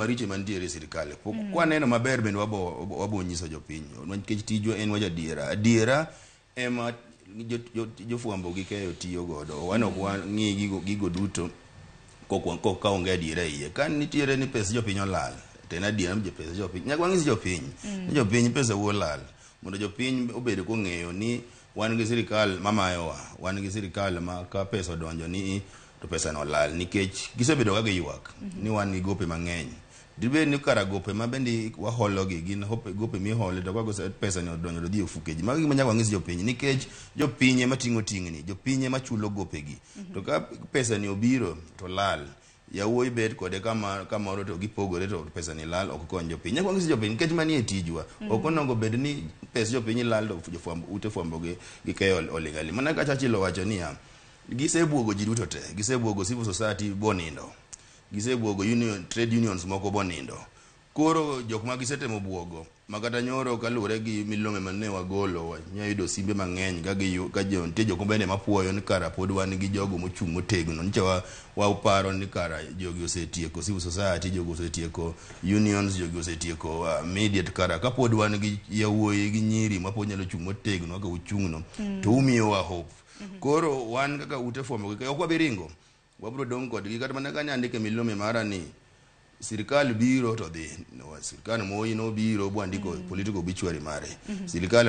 Maricho mantiere e sirikal pok kwaneno maber bende wabo nyiso jopiny nikech tijwa en wacho adiera. Adiera ema jofwambo gi keyo tiyo godo. Wan ok wang'i gigo duto kok kaonge adiera e iye. Ka nitiere ni pes jopiny olal, to en adiera ni pes jopiny. Nyaka wang'is jopiny ni jopiny pesa u olal. Mondo jopiny obed kong'eyo ni wan gi sirikal mamayowa, wan gi sirikal ma ka pesa odonjo ni to pesa no olal nikech gisebedo ka giywak ni wan gi gope mang'eny. Dibed ni kara gope ma bende waholo gi gin gope mihole to ka pesa ni odonjo to dhi e ofuke ji. Mago gima nyaka wang'is jopiny nikech jopiny ema ting'o ting'ni, jopiny ema chulo gopegi. To ka pesa ni obiro to lal, yawuoyi bet kode kama kamoro to gipogore to pesa ni lal ok kony jopiny. Nyaka wang'is jopiny nikech mani e tijwa. Ok onego bed ni pes jopiny lal to jofwamb ute fwambo gi keyo oling' aling'. Mana kaka Churchill owacho niya, gisebuogo ji duto te, gisebuogo civil society bonindo, gisebuogo union, trade unions moko bonindo. Koro jok ma gisetemo buogo ma kata nyoro kaluwore gi milome mane wagolo wanya yudo simbe mang'eny ka gi ka jo nitie jok bende mapuoyo ni kara pod wan gi jogo mochung' motegno nyicha waparo ni kara jogi osetieko civil society, jogi osetieko unions, jogi osetieko media, to kara kapod wan gi yawuoyi gi nyiri mapod nyalo chung' motegno kaka uchung'no to umiyowa hope. Koro wan kaka ute fwambo gi keyo ok wabi ringo, wabiro dong' kodgi kata mana ka andike milome mara ni sirikal biro to dhi. Sirikal Moi nobiro bwandiko political obituary mare. Sirikal